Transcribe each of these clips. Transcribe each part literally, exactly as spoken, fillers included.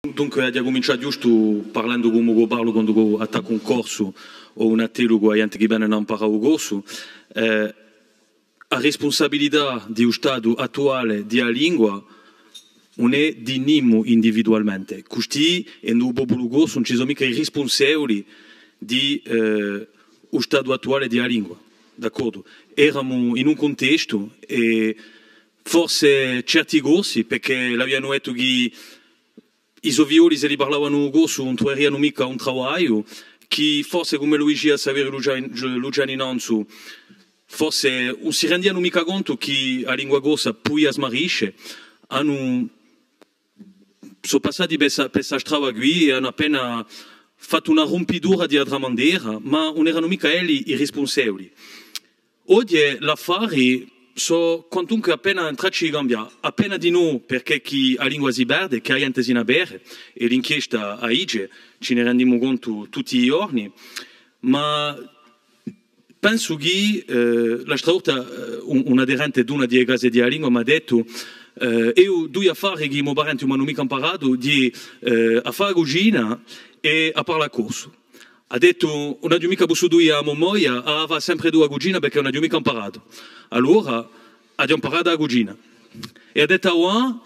Dunque, aghju da cumincià ghjustu parlendu cum'è ch'o parlu quandu ch'o attaccu un corsu o un attellu cù a ghjente chì vene à amparà u corsu. Eh, a rispunsabilità di u statu attuale di a lingua ùn hè di nimu individualmente. Custì, in u populu corsu, ùn ci sò micca i rispunsevuli di, eh, u statu attuale di a lingua. D'accordu? Eramu in un cuntestu è forse certi corsi, perchè l'avianu dettu chì i so figlioli, s'elli parlavanu corsu, ùn truvarianu micca un travagliu, chì forse, cum'ellu dicia Saveriu Luciani, Luciani Nanzu, forse ùn si rendianu micca contu chì a lingua corsa pudia smarisce, anu, sò passati per sta, per sta strada quì è anu appena fattu una rumpitura di a tramandera, ma ùn eranu micca elli i rispunsevuli. Oghje l'affari sò quantunque appena in traccia di cambià, appena dinò perchè chì a lingua si perde, chì a ghjente si n'avvede, è l'inchiesta a dice, ci ne rendimu contu tutti i ghjorni, ma pensu chì, eh, l'altra volta, eh, un, un aderente d'una di e case di a lingua m'hà dettu, eh, eiu dui affari chì i mo parenti ùn m'anu micca amparatu, hè, eh, à fà a cucina è à parlà corsu. Hà dettu, ùn aghju micca pussutu dì à mo moglia, hà da fà sempre tù a cucina perchè ùn aghju micca amparatu. Allora, aghju amparatu a cucina. È hà dettu, avà,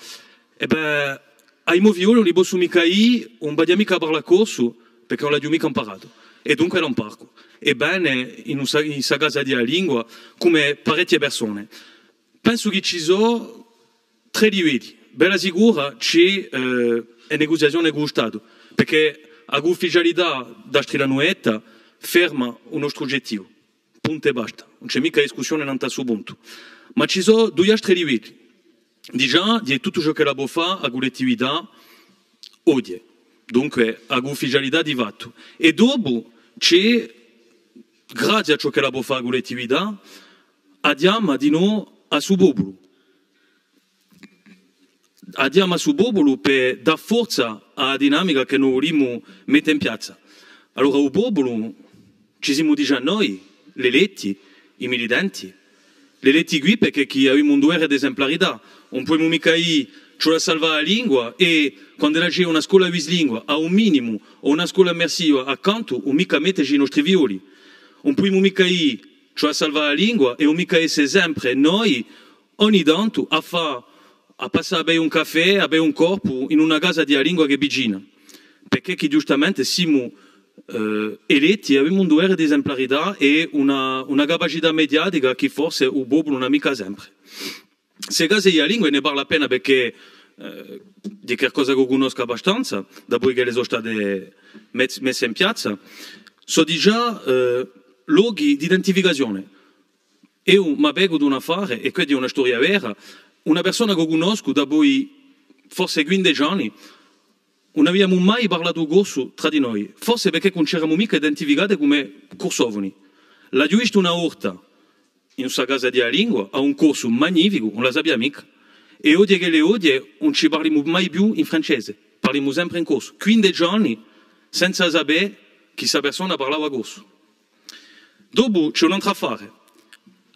è bè, à i mo figlioli ùn li possu micca dì, ùn v'aghju micca à parlà corsu, perchè ùn l'aghju micca amparatu. È dunque l'amparu. È bè, in sta, in sta casa di a lingua, cum'è parechje persone. Pensu chì ci sò trè livelli. Bella sicura ci hè, eh, e neguziazione cù u Statu, perchè a cuufficialità d'astri l'anu detta ferma u nostru ugettivu. Puntu è basta. Ùn ci hè micca discussione nant'à stu puntu. Ma ci sò dui astri livelli. Digià, hè tuttu ciò ch'ella pò fà a cullettività oghje. Dunque, a cuufficialità di fattu. È dopu ci hè, grazie à ciò ch'ella pò fà a cullettività, a chjama dinò à stu populu. A chjama à stu populu per dà forza à a dinamica chì no vulimu mette in piazza. Allora, u populu ci simu digià noi, l'eletti, i militenti. L'eletti quì perchè chì avimu un duvere d'esemplarità. Ùn pudimu micca dì, ci vole à salvà a lingua è, quand'ella ci hè una scola bislingua, à u minimu, o una scola immersiva accantu, ùn micca metteci i nostri figlioli. Ùn pudimu micca dì, ci vole à salvà a lingua è ùn micca esse sempre noi, ogni tantu, à fà, à passà à beie un caffè, à beie un corpu in una casa di a lingua chì hè vicina. Perchè chì ghjustamente simu, eh, eletti è avimu un duvere d'esemplarità è una, una capacità mediatica chì forse u populu ùn hà micca sempre. Ste case di a lingua, ne parlu appena perchè, eh, hè qualcosa ch'o cunnoscu abbastanza, dapoi ch'elle sò state met-, messe in piazza, sò digià, eh, lochi d'identificazione. Eiu m'appecu d'un affare, è questa hè una storia vera, una persona ch'o cunnoscu dapoi forse quindeci anni, ùn aviamu mai parlatu corsu trà di noi, forse perchè chì ùn ci eramu micca identificati cum'è cursofoni. L'aghju vistu una volta in sta casa di a lingua, hà un corsu magnificu, ùn la sapia micca. È oghje ch'ellu hè oghje, ùn ci parlimu mai più in francese, parlimu sempre in corsu. Quindeci anni senza sapè chì sta persona parlava corsu. Dopu ci hè un antru affare.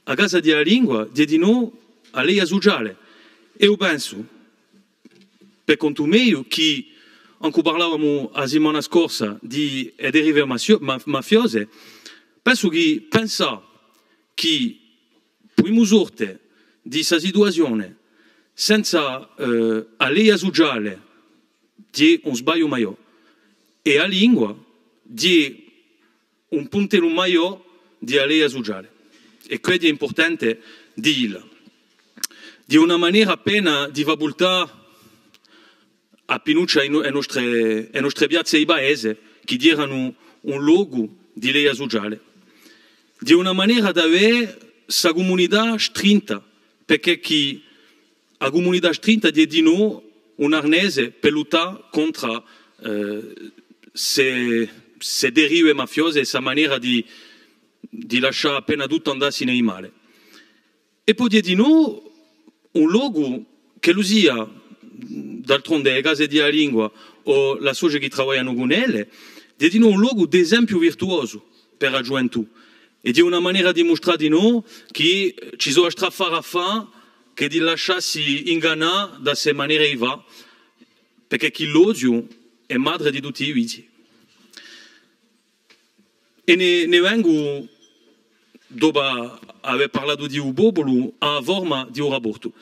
A casa di a lingua hè dinò a leia suciale. È eiu pensu, per contu meiu, chì ancu parlavamu a simana scorsa di e derive mafio-, ma-, mafiose, pensu chì pensà chì pudimu sorte di sta situazione senza, eh, a leia suciale hè un sbagliu maiò. È a lingua hè un puntellu maiò di a leia suciale. È quessu hè impurtante di dilla. Hè una manera appena di fà vultà appinuccia e no-, e nostre, e nostre piazze di paese, chì eranu un locu di leia suciale. Hè una manera d'avè sta cumunità strinta, perchè chì a cumunità strinta hè dinò un arnese per luttà contr'à, eh, ste, ste derive mafiose è sta manera di, di lascià appena tuttu andassi in u male. È po hè dinò un locu, ch'ellu sia, d'altronde, e case di a lingua o l'associ chì travaglianu cun elle, hè dinò un locu d'esempiu virtuosu per a ghjuventù. È hè una manera di mustrà dinò chì ci sò altri affari à fà chè di lasciassi ingannà da ste manere di fà. Perchè chì l'odiu hè madre di tutti i vizii. È ne, ne vengu, dopu avè parlatu di u populu, à a forma di u raportu,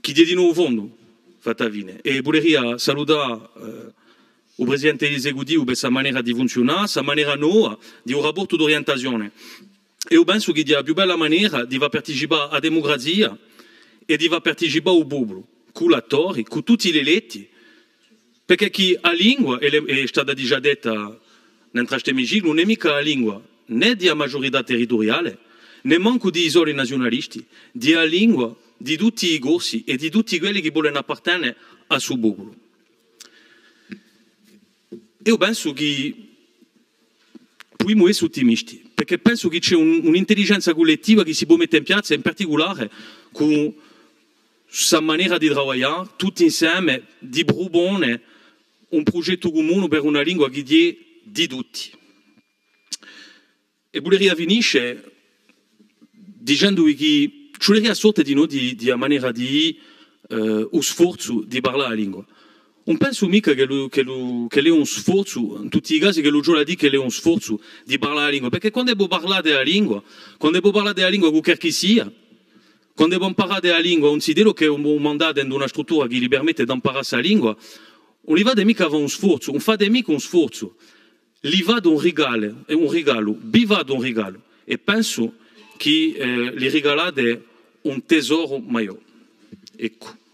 chì hè dinò u fondu, fatta fine. È vuleria salutà, eh, u presidente esecutivu per sta manera di funziunà, sta manera nova di u raportu d'orientazione. È eiu pensu chì hè a più bella manera di fà participà a demucrazia è di fà participà u populu, cù l'attori, cù tutti l'eletti, perchè chì a lingua, è l'hè, hè stata digià detta in st'emiciclu, ùn hè micca a lingua nè di a maghjurità territuriale, nè mancu di i soli naziunalisti, hè a lingua di tutti i Corsi è di tutti quelli chì volenu appartene à stu populu. Eiu pensu chì pudimu esse ottimisti, perchè pensu chì ci hè un, un'intelligenza cullettiva chì si pò mette in piazza, in particulare cù sta manera di travaglià tutti inseme, di prupone un prugettu cumunu per una lingua chì hè di tutti. È vuleria finisce dicenduvi chì ci vuleria sorte dinò di, di a manera di, eh, u sforzu di parlà a lingua. Ùn pensu micca chì lu, chì lu, chì l'hè un sforzu, in tutti i casi chì lu ci vole à dì chì l'hè un sforzu di parlà a lingua, perchè quand'è vo parlate a lingua, quand'è vo parlate a lingua cù qualchissia, quand'è vo amparate a lingua, un zitellu chì vo mandate in una struttura chì li permette d'amparà sta lingua, ùn li fate micca fà un sforzu, ùn fate micca un sforzu, li fate un rigalu, è un rigalu, vi fate un rigalu, è pensu chì, eh, li rigalate un tesoru maiò. Eccu.